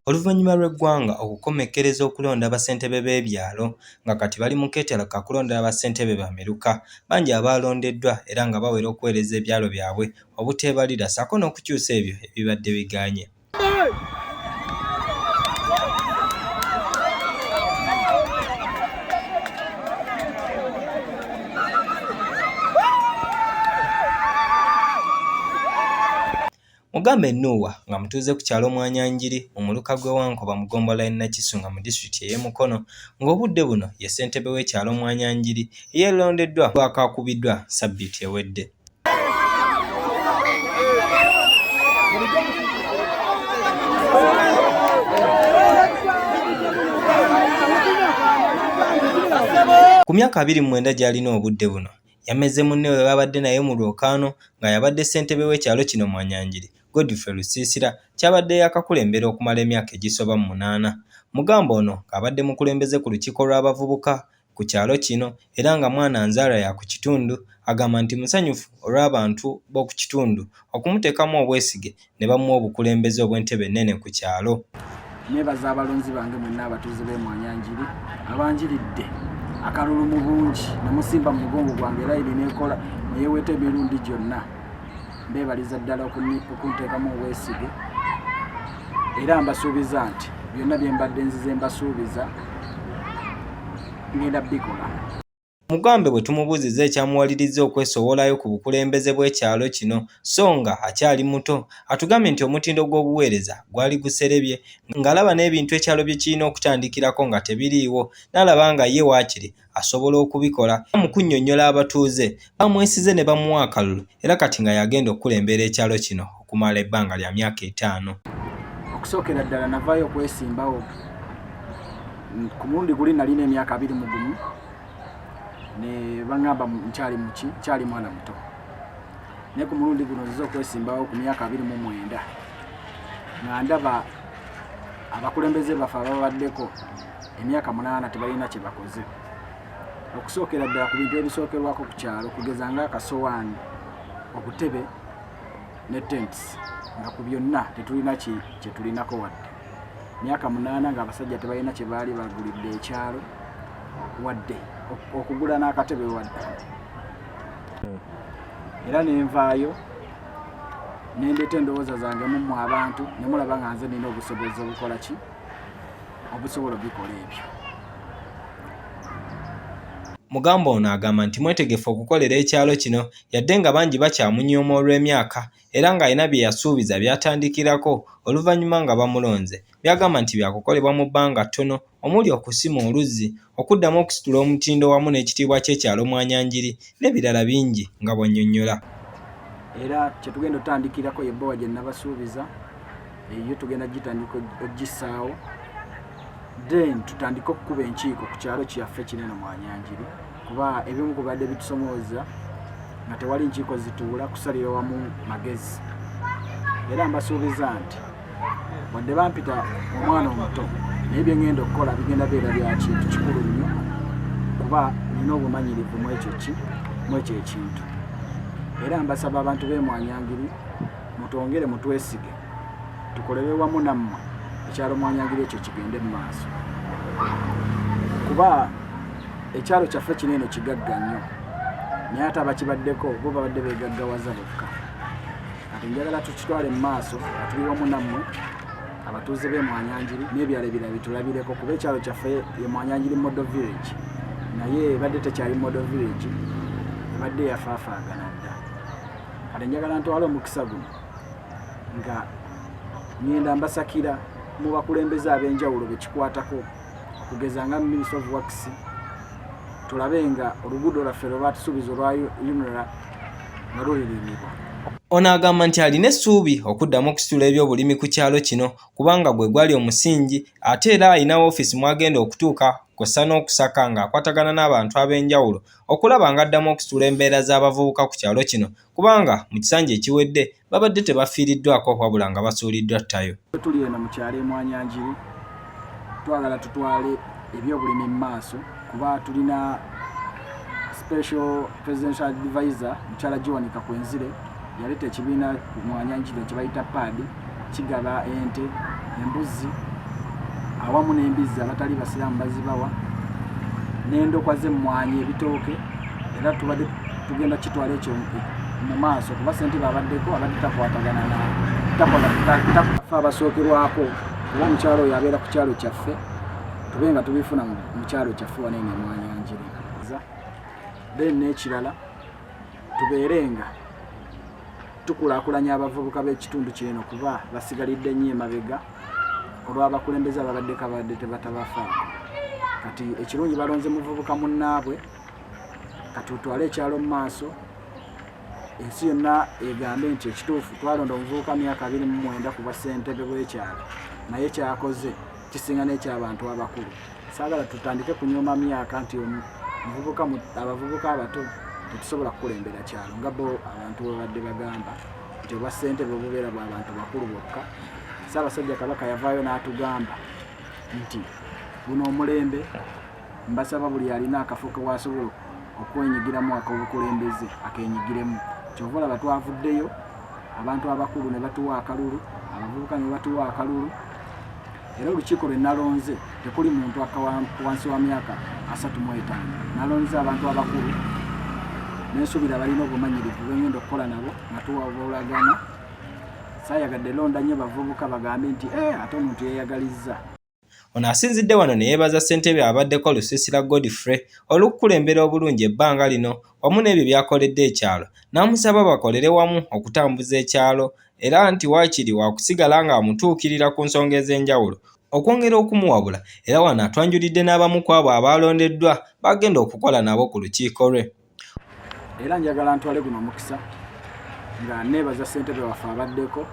Oluvannyuma lw'eggwanga okukomekkereza okulonda bassentebe b'ebyalo nga kati bali mu keetalo ka kulonda bassentebe ba miruka, bangi abaalondeddwa era nga bawera okuweereza ebyalo byabwe obuteebalira ssaako n'okukyusa ebyo ebibadde bigaanye. Mugambe Nuuwa nga mutuuze ku kyalo Mwanyanjiri mu muluka gw'e Wankoba mu ggombolola y'e Nakisunga mu disitulikiti ey'e Mukono ng'obudde buno ye ssentebe w'ekyalo Mwanyanjiri eyeelondeddwa akaakubiddwa ssabbiiti ewedde. Ku myaka 29 gy'alina obudde buno Yamezze munne bwe babadde naye mu lwokaano nga y'abadde ssentebe w'ekyalo kino Mwanyanjiri, Godfrey Lusiisira ky'abadde yaakakulembera okumala emyaka egisoba mu munaana. Mugamba ono ng'abadde mukulembeze ku lukiiko lw'abavubuka ku kyalo kino era nga mwana nzaalwa ya ku kitundu, agamba nti musanyufu olw'abantu b'oku kitundu okumuteekamu obwesige ne bamuwa obukulembeze obw'entebe ennene ku kyalo. Neebaza abalonzi bange mwenna abatuuze b'e Mwanyanjiri abanjiridde akalulu mu bungi ne musimba mu mugongo gwange layini n'ekola ne yeeweeta emirundi gyonna. Mbeebaliza ddala okunteekamu obwesige era mbasuubiza nti byonna bye mbadde nzize mbasuubiza ngenda bikola. Mugambe bwe tumubuuzizza ekyamuwalirizza okwesowolayo ku bukulembeze bw'ekyalo kino so nga akyali muto, atugambye nti omutindo gw'obuweereza gwali guserebye ng'alaba n'ebintu ekyalo bye kirina okutandikirako nga tebiriiwo n'alaba nga ye waakiri asobola okubikola. Mu kunnyonnyola abatuuze baamwesize ne bamuwa akalulu era kati nga y'agenda okukulembera ekyalo kino okumala ebbanga lya myaka etaano. Okusookera ddala navaayo okwesimbawo ku mulundi guli nalina emyaka 21 ne baŋŋamba nkyali muki nkyali mwana muto naye ku mulundi guno nzize okwesimbawo ku myaka 29 nga ndaba abakulembeze baffe ababaddeko emyaka 8 tebalina kye bakoze okusookera ddala ku bintu ebisookerwako ku kyalo kugeza nga akasowaani obutebe ne tents nga ku byonna tetulina kye tulinako wadde myaka 8 ng'abasajja tebalina kye baali bagulidde ekyalo wadde okugula n'akatebe wadde era nenvaayo nendeeta endowooza zange mummwe abantu ne mulaba nga nze nina obusobozi obukola ki obusobola obikola ebyo. Mugamba ono agamba nti mwetegefu okukolera ekyalo kino yadde nga bangi bakyamunyooma olw'emyaka era ng'alina bye yasuubiza by'atandikirako oluvannyuma nga bamulonze by'agamba nti byakukolebwa mu bbanga ttono omuli okusima oluzzi, okuddamu okusitula omutindo wamu n'ekitiibwa ky'ekyalo Mwanyanjiri n'ebirala bingi nga bw'annyonnyola. Era kye tugenda otandikirako ye bbowa gye nabasuubiza eyo tugenda gitandika ogissaawo then tutandike okukuba enkiiko ku kyalo kyaffe kinene Mwanyanjiri kuba ebimu ku bibadde bitusomooza nga tewali nkiiko zituula kusalira wamu magezi era mbasuubiza nti wadde bampita omwana omuto naye bye ngenda okukola bigenda beera bya kintu kikulu nnyo kuba nina obumanyirivu mwekyo ki mwekyo ekintu era mbasaba abantu b'emwanyangiri mutwongere mutwesige tukolere wamu nammwe ekyalo mwanyangiri ekyo kigende mu maaso kuba ekyalo kyaffe kino eno kigagga nnyo naye ate abakibaddeko bo babadde begaggawaza bokka kati njagala tukitwale mu maaso nga tuli wamu nammwe abatuuze b'e Mwanyanjiri n'ebyalo ebirala bitulabireko kuba ekyalo kyaffe ye Mwanyanjiri Model Village naye ebadde tekyali Model Village ebadde yafaafaagana dda kale njagala ntwale omukisa guno nga ngenda mbasakira mu bakulembeze ab'enjawulo bekikwatako okugeza nga Minister of Works tulabe nga oluguudo lwaffe lwe baatusuubiza olwa UNRA nga lulirimibwa. Ono agamba nti alina essuubi okuddamu okusitula ebyobulimi ku kyalo kino kubanga gwe gwali omusingi ate era alina woofiisi mw'agenda okutuuka kw'ossa n'okusaka ng'akwatagana n'abantu ab'enjawulo okulaba ng'addamu okusitula embeera z'abavubuka ku kyalo kino kubanga mu kisanja ekiwedde babadde tebafiiriddwako wabula nga basuuliddwa ttayo. Tuli eno mu kyalo e Mwanyanjiri twagala tutwale ebyobulimi mu maaso kuba tulina special presidential advisor mukyala Joan Kakwenzire yaleeta ekibiina Mwanyanjiri kye bayita PAD kigaba ente, embuzi. Awamu n'embizzi abatali basiraamu bazibawa, n'endokwa z'emmwanyi, ebitooke. Era tubadde tugenda kitwala ekyo mu maaso, kuba ssentebe abaddeko abadde takwatagana na takola fe abasookerwako, kuba omukyalo oyo abeera ku kyalo kyaffe, tube nga tubifuna mu kyalo kyaffe wano eno eMwanyanjiri. Then n'ekirala, tubeere nga tukulaakulanya abavubuka b'ekitundu kino, kuba basigalidde nnyo emabega olw'abakulembeze ababaddeko abadde tebatabafaako. Kati ekirungi, balonze muvubuka munnaabwe. Kati tutwale ekyalo mu maaso, ensi yonna egambe nti ekituufu twalonda omuvubuka myaka 29 ku bwa ssentebe bw'ekyalo, naye kyakoze kisinga n'ekyabantu abakulu. Saagala tutandike kunyooma myaka nti omuvubuka, abavubuka abato tetusobola kukulembera kyalo, nga bo abantu bwe babadde bagamba nti obwa ssentebe obubeera bw'abantu bakulu bokka. Ssaabasajja Kabaka yavaayo n'atugamba nti guno omulembe, mbasaba buli alina akafo ke wasobola okwenyigiramu ak'obukulembeze akenyigiremu. Kyova olaba twavuddeyo, abantu abakulu ne batuwa akalulu, abavubuka ne batuwa akalulu. Era olukiiko lwe nalonze tekuli muntu aka wansi wa myaka 35. Nalonze abantu abakulu nensuubira balina obumanyirivu bwengenda okukola nabo nga tuwabulagana. Saayagadde londa nnyo bavubuka bagambe nti, "Eh, ate omuntu yeeyagalizza." Ono asinzidde wano ne yeebaza ssentebe abaddeko Lusiisira Godfrey olw'okukulembera obulungi ebbanga lino wamu n'ebyo by'akoledde ekyalo, n'amusaba bakolere wamu okutambuza ekyalo, era nti waakiri waakusigala ng'amutuukirira ku nsonga ez'enjawulo okwongera okumuwabula. Era wano atwanjulidde n'abamu ku abo abaalondeddwa bagenda okukola nabo ku lukiiko lwe. Era njagala ntwale guno omukisa nga neebaza ssentebe waffe abaddeko.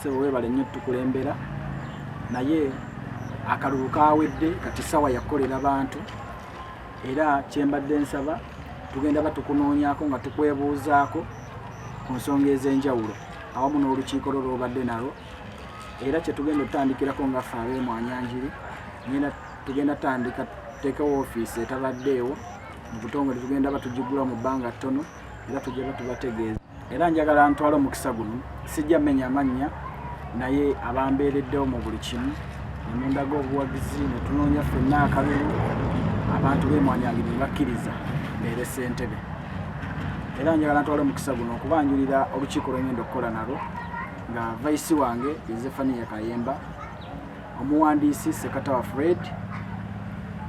Ssebo, weebale nnyo tukulembera, naye akalulu kawedde, kati sawa yakukolera bantu. Era kyembadde nsaba, tugenda batukunoonyaako nga tukwebuuzaako ku nsonga ez'enjawulo awamu n'olukiiko lwo lwobadde nalwo. Era kyetugenda otutandikirako nga ffe ab'eMwanyanjiri, tugenda tandika tuteekewo ofiisi etabaddeewo mu butongole. Tugenda batugigula mu bbanga ttono, era tujja batubategeeza. Era njagala ntwale omukisa guno, sijja mmenya amannya, naye abambeereddewo mu buli kimu nemundaga obuwagizi ne tunoonya ffenna akalulu, abantu b'eMwanyanjiri ne bakkiriza mbeere ssentebe. Era njagala ntwale omukisa guno okubanjulira olukiiko lwengenda okukola nalwo, nga vice wange ye Zefaniya Kayemba, omuwandiisi Sekatawa Fred,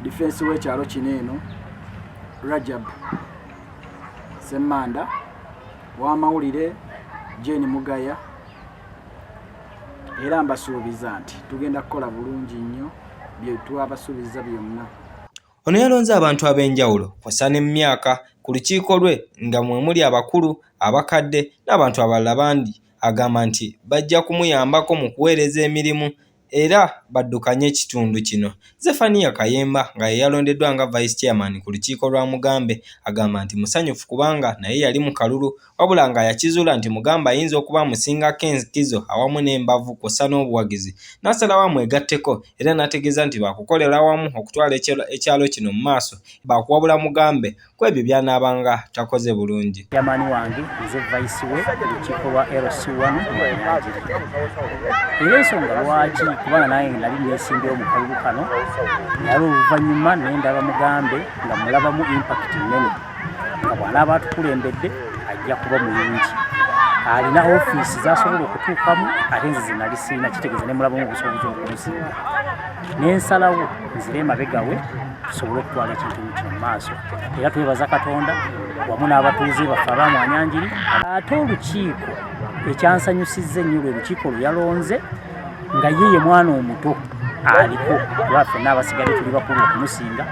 defense w'ekyalo kino eno Rajab Semmanda, w'amawulire Jane Mugaya. Era mbasuubiza nti tugenda kukola bulungi nnyo bye twabasuubiza byonna. Ono yalonze abantu ab'enjawulo kw'ossa n'emyaka ku lukiiko lwe, nga mwe muli abakulu, abakadde n'abantu abalala bangi. Agamba nti bajja kumuyambako mu kuweereza emirimu era baddukanye ekitundu kino. Zefaniya Kayemba, nga ye yalondeddwa nga vice chairman ku lukiiko lwa Mugambe, agamba nti musanyufu kubanga naye yali mu kalulu, wabula nga yakizuula nti Mugambe ayinza okuba amusingako enkizo awamu n'embavu kw'ossa n'obuwagizi, n'asalawo amwegatteko, era n'ategeeza nti baakukolera wamu okutwala ekyalo kino mu maaso, baakuwabula Mugambe ku ebyo by'anaabanga takoze bulungi. Chairman wange, nze vice we lukiiko lwa LC1 Mwanyanjiri. Era ensonga lwaki, kubanga nange nali nesimbyewo mu kalulu kano, naye oluvannyuma naye ndaba Mugambe nga mulabamu impact nnene, nga bw'anaaba atukulembedde ajja kuba mulungi, alina ofiisi zasobola okutuukamu ate nze zenali siina. Kitegeeza ne mulabamu obusobozi okunsinga, nensalawo nzire emabega we tusobole okutwala ekintu kino mu maaso. Era twebaza Katonda wamu n'abatuuze baffe abamwanyanjiri. Ate olukiiko, ekyansanyusizza ennyo lwe lukiiko lwe yalonze nga ye ye mwana omuto aliko, kuba ffenna abasigadde tuli bakulu okumusinga.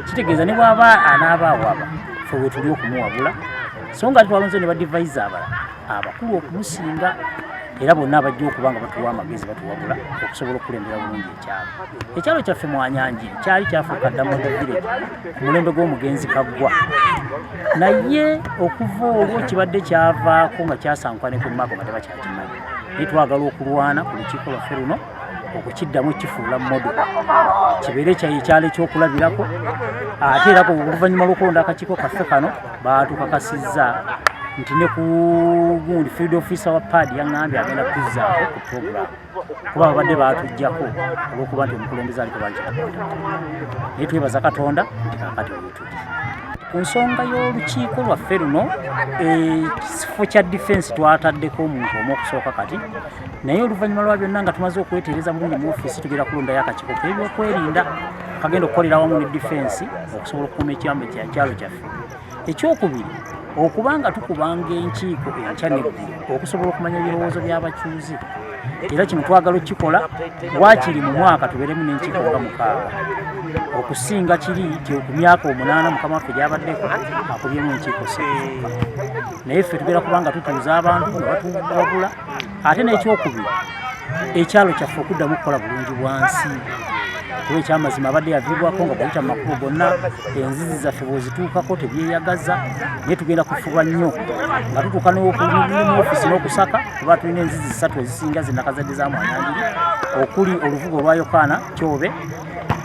Kitegeeza ne bw'aba anaaba awaba, ffe we tuli okumuwabula, so nga twalonze ne ba advisor abalala abakulu okumusinga, era bonna abajja okuba nga batuwa amagezi, batuwabula okusobola okukulembera bulungi ekyalo. Ekyalo kyaffe Mwanyanjiri kyali kyafuuka dda model village ku mulembe gw'omugenzi Kaggwa, naye okuva olwo kibadde kyavaako nga kyasankuka ne ku maapo nga tebakyakimanyi. Naye twagala okulwana ku lukiiko lwaffe luno okukiddamu kifuula model, kibeere ekyalo ekyokulabirako. Ate era oluvannyuma lw'okulonda akakiiko kaffe kano, baatukakasizza Nti ne ku gundi field officer wa pad yaŋŋambye agenda kuzzaako ku program, kuba babadde baatuggyako olw'okuba nti omukulembeze aliko bankikakwata. Naye twebaza Katonda nti kaakati wetuli. Ku nsonga y'olukiiko lwaffe luno, ekifo kya defense twataddeko omuntu omu okusooka kati, naye oluvannyuma lwa byonna nga tumaze okweteereza bulungi mu ofiisi, tugenda kulondayo akakiiko k'ebyokwerinda kagenda okukolera awamu ne defense okusobola okukuuma ekyambo kyalo kyaffe. Ekyokubiri, okuba nga tukubanga enkiiko enkya n'eggulo okusobola okumanya ebirowoozo by'abakyuzi, era kino twagala okukikola waakiri mu mwaka tubeeremu n'enkiiko nga 6, okusinga kiri nti ku myaka 8 mukama waffe gyabaddeko akubyemu enkiiko 3 zokka. Naye ffe tugenda kubanga tutuuza abantu nga batuwabula. Ate n'ekyokubiri, ekyalo kyaffe okuddamu okukola bulungi bwansi, kuba ekyamazima abadde yaviibwako nga bwayita mu makubo gonna, enzizi zaffe bw'ozituukako tebyeyagaza. Naye tugenda kufuba nnyo nga tutuuka mu ofiisi n'okusaka, kuba tulina enzizi 3 ezisinga zinakazadde za Mwanyanjiri, okuli oluvuga olwa Yokaana Kyobe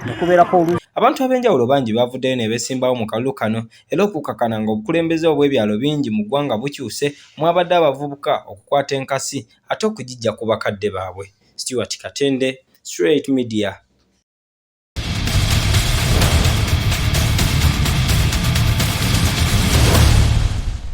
ne kubeerako olu. Abantu ab'enjawulo bangi bavuddeyo ne beesimbawo mu kalulu kano, era okukakana ng'obukulembeze obw'ebyalo bingi mu ggwanga bukyuse, mwabadde abavubuka okukwata enkasi ate okugiggya ku bakadde baabwe. Stuart Katende, Straight Media.